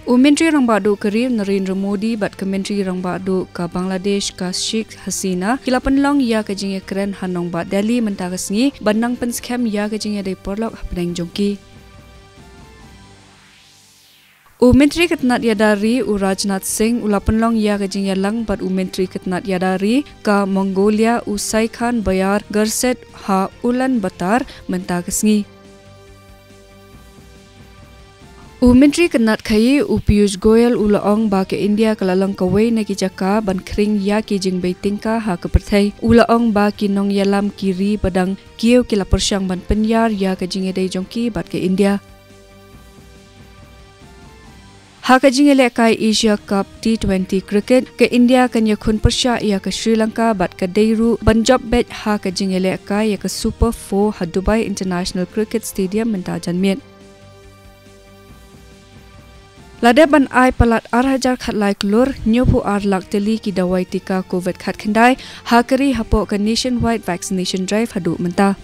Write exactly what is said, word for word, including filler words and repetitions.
U Myntri Rangbah Duh ka ri Narendra Modi bad ka Myntri Rangbah Duh ka Bangladesh ka Sheikh Hasina ki la pynlong ïa ka jingïakren ha nongbah Delhi mynta ka sngi ban nang pynskhem ïa ka jingïadei paralok hapdeng jong ki. U Myntri ka tnat ïada ri u Rajnath Singh u la pynlong ïa ka jingïalang bad u Myntri ka tnat ïada ri ka Mongolia u Saikhan Bayar Gurset ha Ulaanbaatar mynta ka sngi. U Myntri ka tnat khaïi u Piyush Goyal u la ong ba ka India ka la long kawei na ki jaka ban khring ïa ki jingbei tyngka ha ka pyrthei. U la ong ba ki nongïalam ki ri ba dang kiew ki la pyrshang ban pynïar ïa ka jingïadei jong ki bad ka India. Ha ka jingïalehkai Asia Cup T twenty cricket, ka India kan ïakhun pyrshah ïa ka Sri Lanka bad ka dei ruh ban jop beit ha ka jingïalehkai ïa ka Super Four ha Dubai International Cricket Stadium mynta janmiet. La dep ban ai palat ar hajar khatlai klur, hynñiewphew ar lak tylli ki dawai tika Covid khatkhyndai ha ka ri hapoh ka Nationwide Vaccination Drive haduh mynta.